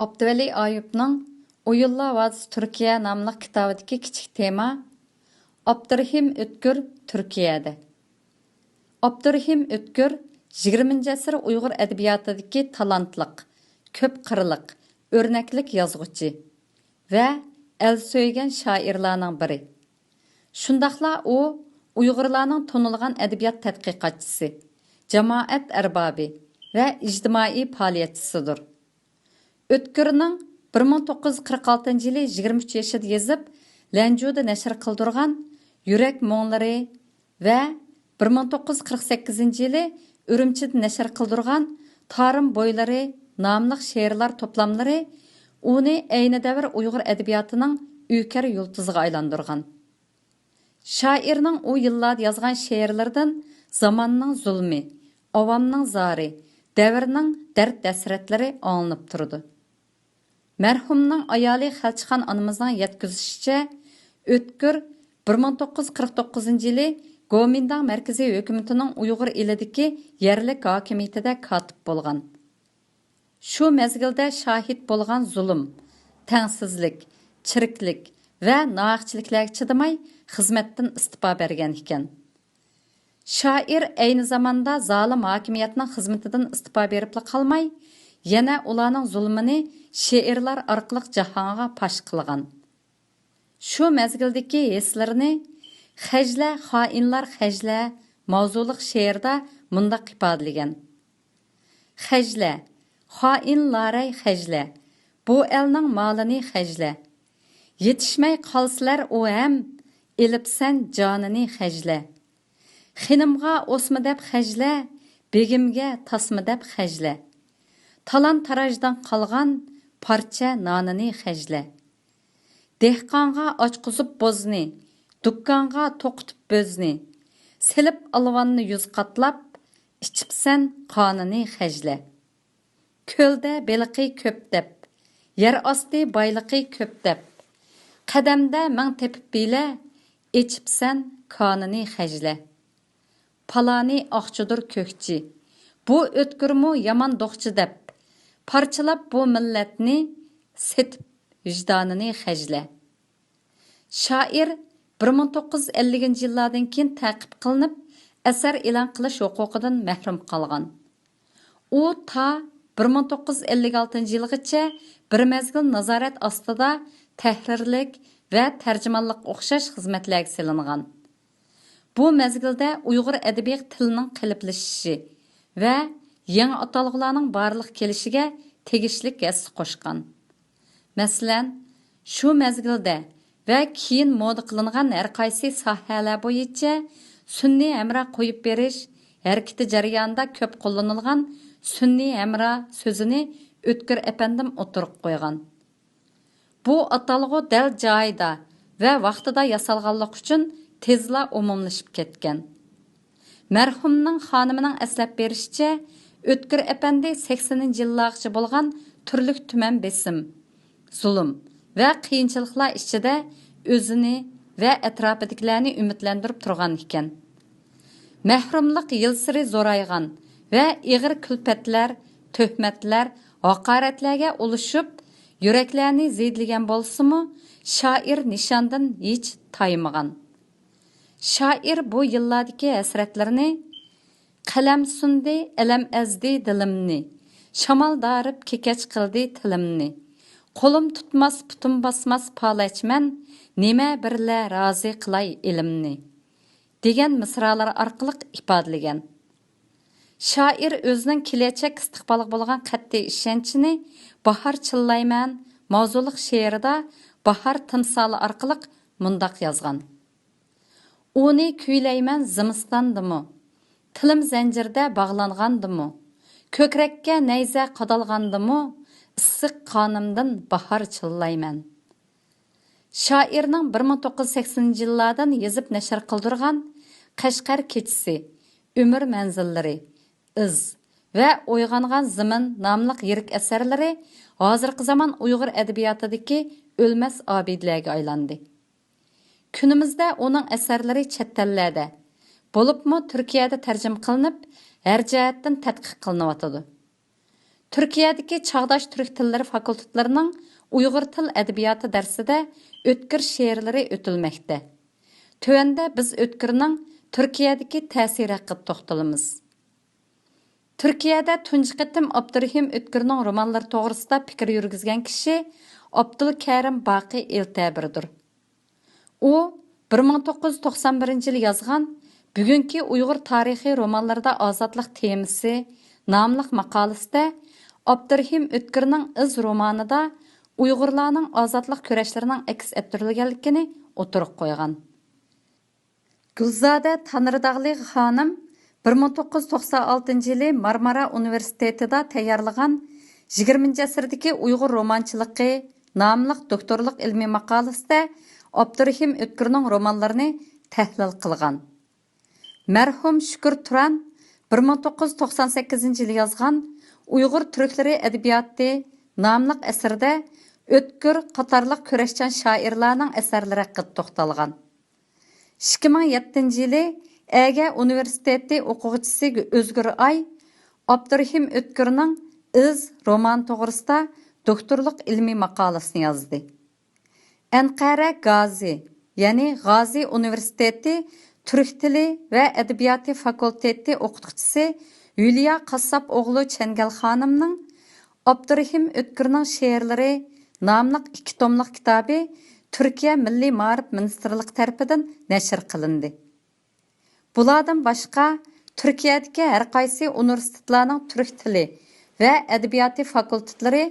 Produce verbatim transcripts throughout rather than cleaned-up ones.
ئابدۇۋەلى ئايۇپنىڭ ئويۇنلار ۋادىسى تۈركىيە ناملىق كىتابىدىكى كىچىك تېما، ئابدۇرېھىم ئۆتكۈر تۈركىيەدە. ئابدۇرېھىم ئۆتكۈر يىگىرمىنچى ئەسىر ئۇيغۇر ئەدەبىياتىدىكى تالانتلىق، كۆپ قىرلىق، ئۆرنەكلىك يازغۇچى ۋە ئەل سۆيگەن شائىرلارنىڭ بىرى. شۇنداقلا ئۇ ئۇيغۇرلارنىڭ تونۇلغان ئەدەبىيات تەتقىقاتچىسى، جامائەت ئەربابى ۋە ئىجتىمائىي پائالىيەتچىسىدۇر. ئۆتكۈرنىڭ بىر مىڭ توققۇز يۈز قىرىق ئالتىنچى يىلى يىگىرمە ئۈچ يېشىدا يېزىپ، لەنجۇدا نەشر قىلدۇرغان يۈرەك مۇڭلىرى ۋە بىر مىڭ توققۇز يۈز قىرىق سەككىزىنچى يىلى ئۈرۈمچىدە نەشر قىلدۇرغان تارىم بويلىرى ناملىق شېئىرلار توپلاملىرى ئۇنى ئەينى دەۋر ئۇيغۇر ئەدەبىياتىنىڭ ئۆكەر يۇلتۇزىغا ئايلاندۇرغان. شائىرنىڭ ئۇ يىللاردا يازغان شېئىرلىرىدىن زاماننىڭ زۇلمى، ئاۋامنىڭ زارى، دەۋرنىڭ دەرد-ھەسرەتلىرى ئاڭلىنىپ تۇرىدۇ. مەرھۇمنىڭ ئايالى خەلچىخان ئانىمىزنىڭ يەتكۈزۈشىچە، ئۆتكۈر بىر مىڭ توققۇز يۈز قىرىق توققۇزىنچى يىلى گومىنداڭ مەركىزىي ھۆكۈمىتىنىڭ ئۇيغۇر ئېلىدىكى يەرلىك ھاكىمىيىتىدە كاتىپ بولغان. شۇ مەزگىلدە شاھىت بولغان زۇلۇم، تەڭسىزلىك، چىرىكلىك ۋە ناھەقچىلىكلەرگە چىدىماي خىزمەتتىن ئىستېپا بەرگەن ئىكەن. شائىر ئەينى زاماندا زالىم ھاكىمىيەتنىڭ خىزمىتىدىن ئىستېپا بېرىپلا قالماي، يەنە ئۇلارنىڭ زۇلمىنى شېئىرلار ئارقىلىق جاھانغا پاش قىلغان. شۇ مەزگىلدىكى ھېسلىرىنى خەجلە، خائىنلار خەجلە ماۋزۇلۇق شېئىردا مۇنداق ئىپادىلىگەن: خەجلە، خائىن لاراي خەجلە، بۇ ئەلنىڭ مالىنى خەجلە. يېتىشمەي قالسىلەر ئۇ ھەم، ئېلىپسەن جانىنى خەجلە. خېنىمغا ئوسما دەپ خەجلە، بېگىمگە تاسما دەپ خەجلە. تالان-تاراجدىن قالغان پارچە نانىنى خەجلە. دېھقانغا ئاچقۇزۇپ بوزنى، دۇكانغا توقۇتۇپ بۆزنى، سېلىپ ئالۋاننى يۈز قاتلاپ، ئىچىپسەن قانىنى خەجلە. كۆلدە بېلىقى كۆپ دەپ، يەر ئاستى بايلىقى كۆپ دەپ، قەدەمدە مىڭ تېپىپ ھىيلە، ئېچىپسەن كانىنى خەجلە. پالانى ئاقچىدۇر كۆكچى، بۇ ئۆتكۈرمۇ يامان دوقچى دەپ، پارچىلاپ بۇ مىللەتنى، سېتىپ ۋىجدانىنى خەجلە. شائىر بىر مىڭ توققۇز يۈز ئەللىكىنچى يىللاردىن كېيىن تەقىپ قىلىنىپ، ئەسەر ئېلان قىلىش ھوقۇقىدىن مەھرۇم قالغان. ئۇ تا بىر مىڭ توققۇز يۈز ئەللىك ئالتىنچى يىلغىچە بىر مەزگىل نازارەت ئاستىدا تەھرىرلىك ۋە تەرجىمانلىققا ئوخشاش خىزمەتلەرگە سېلىنغان. بۇ مەزگىلدە ئۇيغۇر ئەدەبىي تىلىنىڭ قېلىپلىشىشى ۋە يېڭى ئاتالغۇلارنىڭ بارلىققا كېلىشىگە تېگىشلىك ھەسسە قوشقان. مەسىلەن، شۇ مەزگىلدە ۋە كېيىن مودا قىلىنغان ھەرقايسى ساھەلەر بويىچە سۈنئىي ھەمراھ قويۇپ بېرىش ھەرىكىتى جەريانىدا كۆپ قوللىنىلغان سۈنئىي ھەمراھ سۆزىنى ئۆتكۈر ئەپەندىم ئوتتۇرىغا قويغان. بۇ ئاتالغۇ دەل جايىدا ۋە ۋاقتىدا ياسالغانلىقى ئۈچۈن تېزلا ئومۇملىشىپ كەتكەن. مەرھۇمنىڭ خانىمىنىڭ ئەسلەپ بېرىشىچە، ئۆتكۈر ئەپەندى سەكسىنىنچى يىللارغىچە بولغان تۈرلۈك تۈمەن بېسىم، زۇلۇم ۋە قىيىنچىلىقلار ئىچىدە ئۆزىنى ۋە ئەتراپىدىكىلەرنى ئۈمىدلەندۈرۈپ تۇرغان ئىكەن. مەھرۇملۇق يىلسېرى زورايغان ۋە ئېغىر كۈلپەتلەر، تۆھمەتلەر، ھاقارەتلەرگە ئۇلىشىپ، يۈرەكلەرنى زېدىلىگەن بولسىمۇ، شائىر نىشاندىن ھېچ تايمىغان. شائىر بۇ يىللاردىكى ھەسرەتلىرىنى، قەلەم سۇندى، ئەلەم ئەزدى دىلىمنى، شامال دارىپ كېكەچ قىلدى تىلىمنى، قولۇم تۇتماس، پۇتۇم باسماس پالەچمەن، نېمە بىرلە رازى قىلاي ئېلىمنى، دېگەن مىسرالار ئارقىلىق ئىپادىلىگەن. شائىر ئۆزىنىڭ كېلەچەك ئىستىقبالىغا بولغان قەتئىي ئىشەنچىنى باھار چىللايمەن ماۋزۇلۇق شېئىرىدا باھار تىمسالى ئارقىلىق مۇنداق يازغان: ئۇنى كۈيلەيمەن زىمىستاندىمۇ، تىلىم زەنجىردە باغلانغاندىمۇ، كۆكرەككە نەيزە قادالغاندىمۇ، ئىسسىق قانىمدىن باھار چىللايمەن. شائىرنىڭ بىر مىڭ توققۇز يۈز سەكسىنىنچى يىللاردىن يېزىپ نەشر قىلدۇرغان قەشقەر كېچىسى، ئۆمۈر مەنزىللىرى، ئىز ۋە ئويغانغان زېمىن ناملىق يىرىك ئەسەرلىرى ھازىرقى زامان ئۇيغۇر ئەدەبىياتىدىكى ئۆلمەس ئابىدىلەرگە ئايلاندى. كۈنىمىزدە ئۇنىڭ ئەسەرلىرى چەت ئەللەردە، بولۇپمۇ تۈركىيەدە تەرجىمە قىلىنىپ، ھەر جەھەتتىن تەتقىق قىلىنىۋاتىدۇ. تۈركىيەدىكى چاغداش تۈرك تىللىرى فاكۇلتېتلىرىنىڭ ئۇيغۇر تىل ئەدەبىياتى دەرسىدە ئۆتكۈر شېئىرلىرى ئۆتۈلمەكتە. تۆۋەندە بىز ئۆتكۈرنىڭ تۈركىيەدىكى تەسىرى ھەققىدە توختىلىمىز. تۈركىيەدە تۇنجى قېتىم ئابدۇرېھىم ئۆتكۈرنىڭ رومانلىرى توغرىسىدا پىكىر يۈرگۈزگەن كىشى ئابدۇلكەرىم باقى ئىلتەبىردۇر. ئۇ بىر مىڭ توققۇز يۈز توقسان بىرىنچى يىلى يازغان بۈگۈنكى ئۇيغۇر تارىخىي رومانلىرىدا ئازادلىق تېمىسى ناملىق ماقالىسىدە ئابدۇرېھىم ئۆتكۈرنىڭ ئىز رومانىدا ئۇيغۇرلارنىڭ ئازادلىق كۈرەشلىرىنىڭ ئەكس ئەتتۈرۈلگەنلىكىنى ئوتتۇرىغا قويغان. گۈلزادە تانرىداغلى خانىم بىر مىڭ توققۇز يۈز توقسان ئالتىنچى يىلى مارمارا ئۇنىۋېرسىتېتىدا تەييارلىغان يىگىرمىنچى ئەسىردىكى ئۇيغۇر رومانچىلىقى ناملىق دوكتورلۇق ئىلمىي ماقالىسىدە ئابدۇرېھىم ئۆتكۈرنىڭ رومانلىرىنى تەھلىل قىلغان. مەرھۇم شۈكۈر تۇران بىر مىڭ توققۇز يۈز توقسان سەككىزىنچى يىلى يازغان ئۇيغۇر تۈركلىرى ئەدەبىياتى ناملىق ئەسىرىدە ئۆتكۈر قاتارلىق كۈرەشچان شائىرلارنىڭ ئەسەرلىرى ھەققىدە توختالغان. ئىككى مىڭ يەتتىنچى يىلى ئەگە ئۇنىۋېرسىتېتى ئوقۇغۇچىسى ئۆزگۈر ئاي ئابدۇرېھىم ئۆتكۈرنىڭ ئىز رومانى توغرىسىدا دوكتورلۇق ئىلمىي ماقالىسىنى يازدى. ئەنقەرە گازى، يەنى غازى ئۇنىۋېرسىتېتى تۈرك تىلى ۋە ئەدەبىياتى فاكۇلتېتى ئوقۇتقۇچىسى ھۈليا قاسساپ ئوغلى چەنگەل خانىمنىڭ ئابدۇرېھىم ئۆتكۈرنىڭ شېئىرلىرى ناملىق ئىككى توملۇق كىتابى تۈركىيە مىللىي مائارىپ مىنىستىرلىقى تەرىپىدىن نەشر قىلىندى. بۇلاردىن باشقا، تۈركىيەدىكى ھەرقايسى ئۇنىۋېرسىتېتلارنىڭ تۈرك تىلى ۋە ئەدەبىياتى فاكۇلتېتلىرى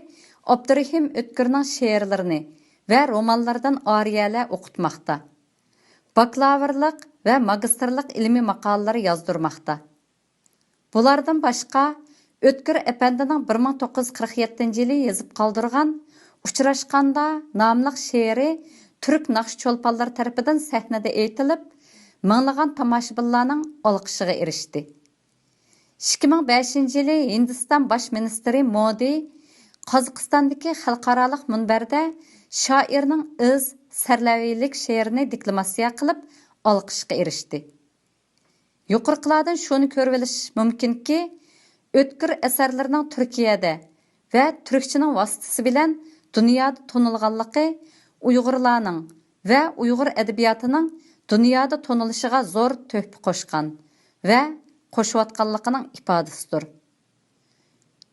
ئابدۇرېھىم ئۆتكۈرنىڭ شېئىرلىرىنى ۋە رومانلىرىدىن ئارىيەلەر ئوقۇتماقتا. باكلاۋرلىق ۋە ماگىستىرلىق ئىلمىي ماقالىلىرى يازدۇرماقتا. بۇلاردىن باشقا، ئۆتكۈر ئەپەندىنىڭ بىر مىڭ توققۇز يۈز قىرىق يەتتىنچى يىلى يېزىپ قالدۇرغان ئۇچراشقاندا ناملىق شېئىرى تۈرك ناخشا چولپانلىرى تەرىپىدىن سەھنىدە ئېيتىلىپ، مىڭلىغان تاماشىبىنلارنىڭ ئالقىشىغا ئېرىشتى. ئىككى مىڭ بەشىنچى يىلى ھىندىستان باش مىنىستىرى مودى قازاقىستاندىكى خەلقئارالىق مۇنبەردە شائىرنىڭ ئىز سەرلەۋھىلىك شېئىرىنى دېكلاماتسىيە قىلىپ، ئالقىشقا ئېرىشتى. يۇقىرىقىلاردىن شۇنى كۆرۈۋېلىش مۇمكىنكى، ئۆتكۈر ئەسەرلىرىنىڭ تۈركىيەدە ۋە تۈركچىنىڭ ۋاسىتىسى بىلەن دۇنيادا تونۇلغانلىقى ئۇيغۇرلارنىڭ ۋە ئۇيغۇر ئەدەبىياتىنىڭ دۇنيادا تونۇلۇشىغا زور تۆھپە قوشقان ۋە قوشۇۋاتقانلىقىنىڭ ئىپادىسىدۇر.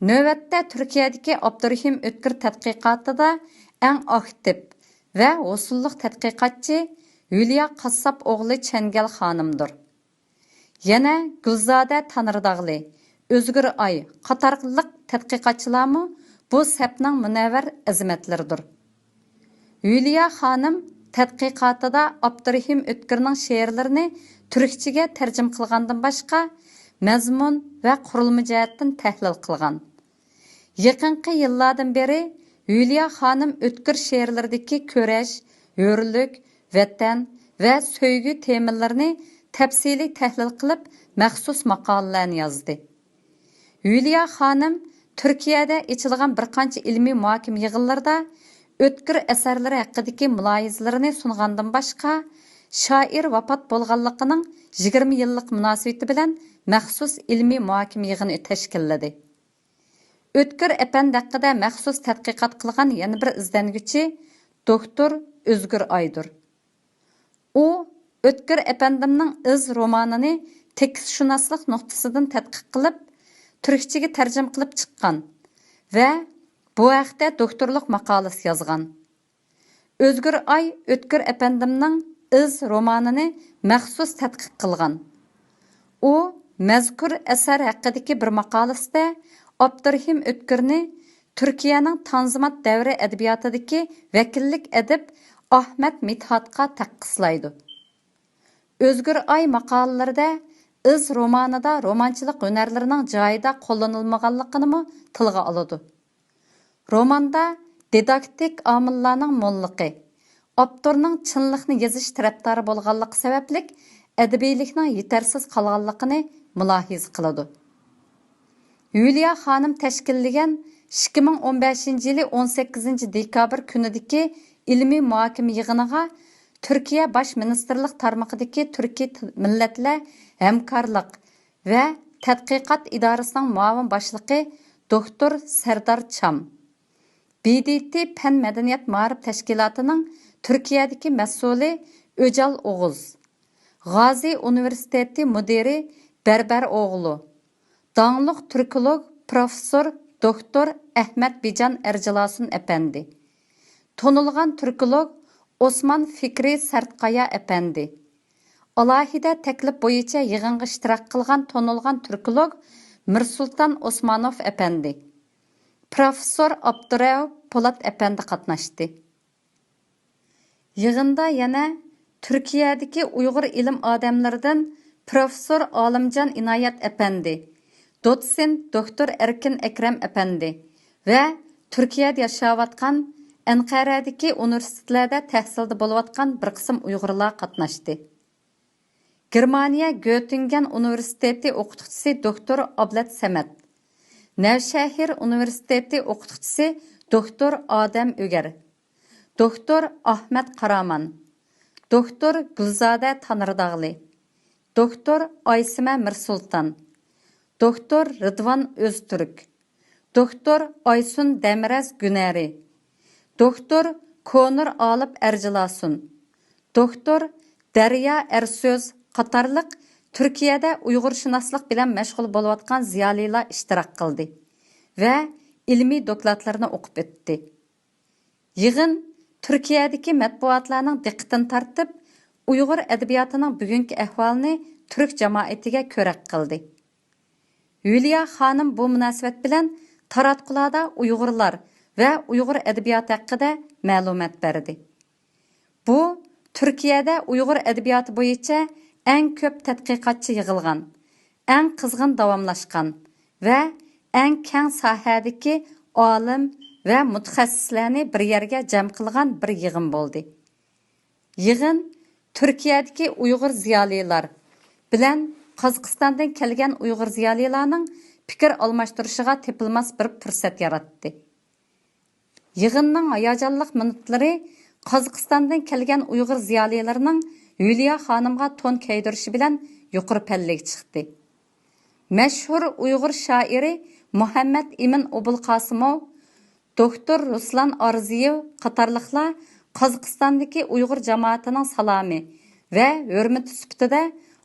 نۆۋەتتە تۈركىيەدىكى ئابدۇرېھىم ئۆتكۈر تەتقىقاتىدا ئەڭ ئاكتىپ ۋە ھوسۇللۇق تەتقىقاتچى ھۈليا قاسساپ ئوغلى چەنگەل خانىمدۇر. يەنە گۈلزادە تانرىداغلى، ئۆزگۈر ئاي قاتارلىق تەتقىقاتچىلارمۇ بۇ سەپنىڭ مۇنەۋۋەر ئەزىمەتلىرىدۇر. ھۈليا خانىم تەتقىقاتىدا ئابدۇرېھىم ئۆتكۈرنىڭ شېئىرلىرىنى تۈركچىگە تەرجىمە قىلغاندىن باشقا، مەزمۇن ۋە قۇرۇلما جەھەتتىن تەھلىل قىلغان. يېقىنقى يىللاردىن بېرى ھۈليا خانىم ئۆتكۈر شېئىرلىرىدىكى كۈرەش، ھۆرلۈك، ۋەتەن ۋە سۆيگۈ تېمىلىرىنى تەپسىلىي تەھلىل قىلىپ، مەخسۇس ماقالىلەرنى يازدى. ھۈليا خانىم تۈركىيەدە ئېچىلغان بىر قانچە ئىلمىي مۇھاكىمە يىغىنلىرىدا ئۆتكۈر ئەسەرلىرى ھەققىدىكى مۇلاھىزىلىرىنى سۇنغاندىن باشقا، شائىر ۋاپات بولغانلىقىنىڭ يىگىرمە يىللىق مۇناسىۋىتى بىلەن مەخسۇس ئىلمىي مۇھاكىمە يىغىنى تەشكىللىدى. ئۆتكۈر ئەپەندى ھەققىدە مەخسۇس تەتقىقات قىلغان يەنە بىر ئىزدەنگۈچى دوكتور ئۆزگۈر ئايدۇر. ئۇ ئۆتكۈر ئەپەندىمنىڭ ئىز رومانىنى تېكىستشۇناسلىق نۇقتىسىدىن تەتقىق قىلىپ، تۈركچىگە تەرجىمە قىلىپ چىققان ۋە بۇ ھەقتە دوكتورلۇق ماقالىسى يازغان. ئۆزگۈر ئاي ئۆتكۈر ئەپەندىمنىڭ ئىز رومانىنى مەخسۇس تەتقىق قىلغان. ئۇ مەزكۇر ئەسەر ھەققىدىكى بىر ماقالىسىدە ئابدۇرېھىم ئۆتكۈرنى تۈركىيەنىڭ تانزىمات دەۋرى ئەدەبىياتىدىكى ۋەكىللىك ئەدىب ئاھمەت مىدھاتقا تەققىسلايدۇ. ئۆزگۈر ئاي ماقالىلىرىدە ئىز رومانىدا رومانچىلىق ھۈنەرلىرىنىڭ جايىدا قوللىنىلمىغانلىقىنىمۇ تىلغا ئالىدۇ. روماندا دىداكتىك ئامىللارنىڭ موللۇقى، ئاپتورنىڭ چىنلىقنى يېزىش تەرەپدارى بولغانلىقى سەۋەبلىك، ئەدەبىيلىكنىڭ يېتەرسىز قالغانلىقىنى مۇلاھىزە قىلىدۇ. يۇلىيا خانىم تەشكىللىگەن ئىككى مىڭ ئون بەشىنچى يىلى ئون سەككىزىنچى دېكابىر كۈنىدىكى ئىلمىي مۇھاكىمە يىغىنىغا تۈركىيە باش مىنىستىرلىق تارمىقىدىكى تۈركىي تىل-، مىللەتلەر ھەمكارلىق ۋە تەتقىقات ئىدارىسىنىڭ مۇئاۋىن باشلىقى دوكتور سەردار چام، ب د ت پەن مەدەنىيەت مائارىپ تەشكىلاتىنىڭ تۈركىيەدىكى مەسئۇلى ئۆجال ئوغۇز، غازى ئۇنىۋېرسىتېتى مۇدىرى بەربەر ئوغلۇ، داڭلىق تۈركولوگ پروفېسسور دوكتور ئەھمەت بىجان ئەرجىلاسۇن ئەپەندى، تونۇلغان تۈركولوگ ئوسمان فىكرى سەرتقايا ئەپەندى، ئالاھىدە تەكلىپ بويىچە يىغىنغا ئىشتىراك قىلغان تونۇلغان تۈركولوگ مىرسۇلتان ئوسمانوف ئەپەندى، پروفېسسور ئابدۇرەئۇپ پولات ئەپەندى قاتناشتى. يىغىندا يەنە تۈركىيەدىكى ئۇيغۇر ئىلىم ئادەملىرىدىن پروفېسسور ئالىمجان ئىنايەت ئەپەندى، دوتسېنت دوكتور ئەركىن ئەكرەم ئەپەندى ۋە تۈركىيەدە ياشاۋاتقان، ئەنقەرەدىكى ئۇنىۋېرسىتېتلەردە تەھسىلدە بولۇۋاتقان بىر قىسىم ئۇيغۇرلار قاتناشتى. گېرمانىيە گۆتىنگەن ئۇنىۋېرسىتېتى ئوقۇتقۇچىسى دوكتور ئابلەت سەمەت، نەۋشەھىر ئۇنىۋېرسىتېتى ئوقۇتقۇچىسى دوكتور ئادەم ئۆگەر، دوكتور ئاھمەت قارامان، دوكتور گۈلزادە تانرىداغلى، دوكتور ئايسىمە مىرسۇلتان، دوكتور رىدۋان ئۆزتۈرك، دوكتور ئايسۇن دەمرەز گۈنەرى، دوكتور كونۇر ئالىپ ئەرجىلاسۇن، دوكتور دەريا ئەرسۆز قاتارلىق تۈركىيەدە ئۇيغۇرشۇناسلىق بىلەن مەشغۇل بولۇۋاتقان زىيالىيلار ئىشتىراك قىلدى ۋە ئىلمىي دوكلاتلىرىنى ئوقۇپ ئۆتتى. يىغىن تۈركىيەدىكى مەتبۇئاتلارنىڭ دىققىتىنى تارتىپ، ئۇيغۇر ئەدەبىياتىنىڭ بۈگۈنكى ئەھۋالىنى تۈرك جامائىتىگە كۆرەك قىلدى. ھۈليا خانىم بۇ مۇناسىۋەت بىلەن تاراتقۇلاردا ئۇيغۇرلار ۋە ئۇيغۇر ئەدەبىياتى ھەققىدە مەلۇمات بەردى. بۇ تۈركىيەدە ئۇيغۇر ئەدەبىياتى بويىچە ئەڭ كۆپ تەتقىقاتچى يىغىلغان، ئەڭ قىزغىن داۋاملاشقان ۋە ئەڭ كەڭ ساھەدىكى ئالىم ۋە مۇتەخەسسىسلەرنى بىر يەرگە جەم قىلغان بىر يىغىن بولدى. يىغىن تۈركىيەدىكى ئۇيغۇر زىيالىيلار بىلەن قازاقىستاندىن كەلگەن ئۇيغۇر زىيالىيلارنىڭ پىكىر ئالماشتۇرۇشىغا تېپىلماس بىر پۇرسەت ياراتتى. يىغىننىڭ ھاياجانلىق مىنۇتلىرى قازاقىستاندىن كەلگەن ئۇيغۇر زىيالىيلىرىنىڭ ھۈليا خانىمغا تون كىيدۈرۈشى بىلەن يۇقىرى پەللىگە چىقتى. مەشھۇر ئۇيغۇر شائىرى مۇھەممەد ئىمىن ئوبۇلقاسىموۋ، دوكتور رۇسلان ئارزىيېۋ قاتارلىقلار قازاقىستاندىكى ئۇيغۇر جامائىتىنىڭ سالامى ۋە ھۆرمىتى سۈپىتىدە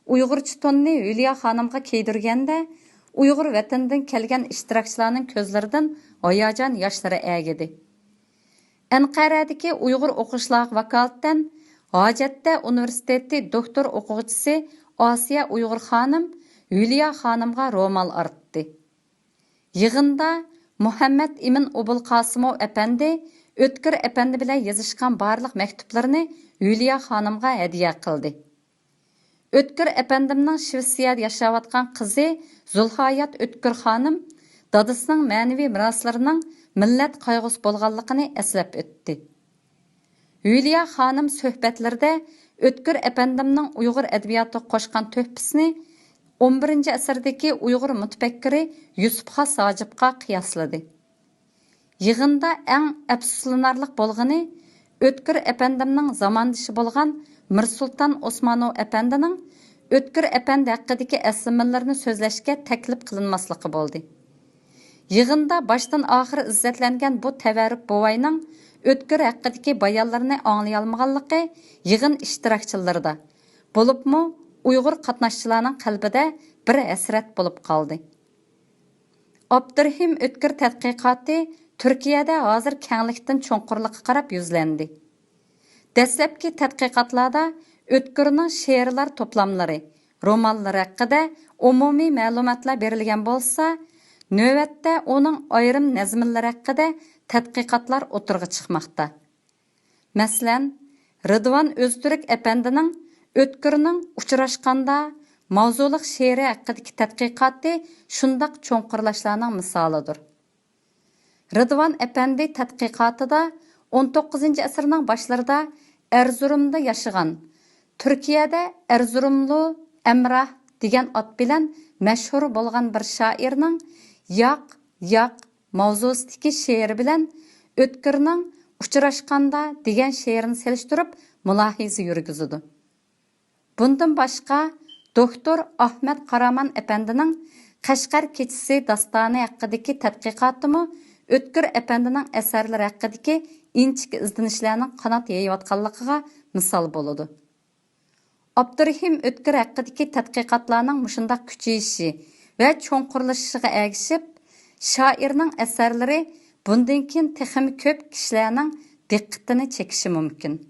ئۇيغۇرچە توننى ھۈليا خانىمغا كىيدۈرگەندە، ئۇيغۇر ۋەتىنىدىن كەلگەن ئىشتىراكچىلارنىڭ كۆزلىرىدىن ھاياجان ياشلىرى ئەگىدى. ئەنقەرەدىكى ئۇيغۇر ئوقۇغۇچىلارغا ۋاكالىتەن ھاجەتتە ئۇنىۋېرسىتېتى دوكتور ئوقۇغۇچىسى ئاسىيە ئۇيغۇر خانىم ھۈليا خانىمغا رومال ئارتتى. يىغىندا مۇھەممەد ئىمىن ئوبۇلقاسىموۋ ئەپەندى ئۆتكۈر ئەپەندى بىلەن يېزىشقان بارلىق مەكتۇپلىرىنى ھۈليا خانىمغا ھەدىيە قىلدى. ئۆتكۈر ئەپەندىمنىڭ شىۋېتسىيەدە ياشاۋاتقان قىزى زۇلھايات ئۆتكۈر خانىم دادىسىنىڭ مەنىۋى مىراسلىرىنىڭ مىللەت قايغۇسى بولغانلىقىنى ئەسلەپ ئۆتتى. ھۈليا خانىم سۆھبەتلىرىدە ئۆتكۈر ئەپەندىمنىڭ ئۇيغۇر ئەدەبىياتىغا قوشقان تۆھپىسىنى ئون بىرىنچى ئەسىردىكى ئۇيغۇر مۇتەپەككىرى يۈسۈپ خاس ھاجىپقا قىياسلىدى. يىغىندا ئەڭ ئەپسۇسلىنارلىق بولغىنى، ئۆتكۈر ئەپەندىمنىڭ زاماندىشى بولغان مىرسۇلتان ئوسمانوف ئەپەندىنىڭ ئۆتكۈر ئەپەندى ھەققىدىكى ئەسلىمىلىرىنى سۆزلەشكە تەكلىپ قىلىنماسلىقى بولدى. يىغىندا باشتىن ئاخىر ئىززەتلەنگەن بۇ تەۋەررۈك بوۋاينىڭ ئۆتكۈر ھەققىدىكى بايانلىرىنى ئاڭلىيالمىغانلىقى يىغىن ئىشتىراكچىلىرىدا، بولۇپمۇ ئۇيغۇر قاتناشچىلارنىڭ قەلبىدە بىر ھەسرەت بولۇپ قالدى. ئابدۇرېھىم ئۆتكۈر تەتقىقاتى تۈركىيەدە ھازىر كەڭلىكتىن چوڭقۇرلۇققا قاراپ يۈزلەندى. دەسلەپكى تەتقىقاتلاردا ئۆتكۈرنىڭ شېئىرلار توپلاملىرى، رومانلىرى ھەققىدە ئومۇمىي مەلۇماتلار بېرىلگەن بولسا، نۆۋەتتە ئۇنىڭ ئايرىم نەزمىلىرى ھەققىدە تەتقىقاتلار ئوتتۇرىغا چىقماقتا. مەسىلەن، رىدۋان ئۆزتۈرك ئەپەندىنىڭ ئۆتكۈرنىڭ ئۇچراشقاندا ماۋزۇلۇق شېئىرى ھەققىدىكى تەتقىقاتى شۇنداق چوڭقۇرلاشلارنىڭ مىسالىدۇر. رىدۋان ئەپەندى تەتقىقاتىدا ئون توققۇزىنچى ئەسىرنىڭ باشلىرىدا ئەرزۇرۇمدا ياشىغان، تۈركىيەدە ئەرزۇرۇملۇ ئەمراھ دېگەن ئات بىلەن مەشھۇر بولغان بىر شائىرنىڭ ياق، ياق ماۋزۇسىدىكى شېئىرى بىلەن ئۆتكۈرنىڭ ئۇچراشقاندا دېگەن شېئىرىنى سېلىشتۇرۇپ مۇلاھىزە يۈرگۈزىدۇ. بۇندىن باشقا، دوكتور ئاھمەت قارامان ئەپەندىنىڭ قەشقەر كېچىسى داستانى ھەققىدىكى تەتقىقاتىمۇ ئۆتكۈر ئەپەندىنىڭ ئەسەرلىرى ھەققىدىكى ئىنچىكە ئىزدىنىشلەرنىڭ قانات يېيىۋاتقانلىقىغا مىسال بولىدۇ. ئابدۇرېھىم ئۆتكۈر ھەققىدىكى تەتقىقاتلارنىڭ مۇشۇنداق كۈچىيىشى ۋە چوڭقۇرلىشىشىغا ئەگىشىپ، شائىرنىڭ ئەسەرلىرى بۇندىن كېيىن تېخىمۇ كۆپ كىشىلەرنىڭ دىققىتىنى چېكىشى مۇمكىن.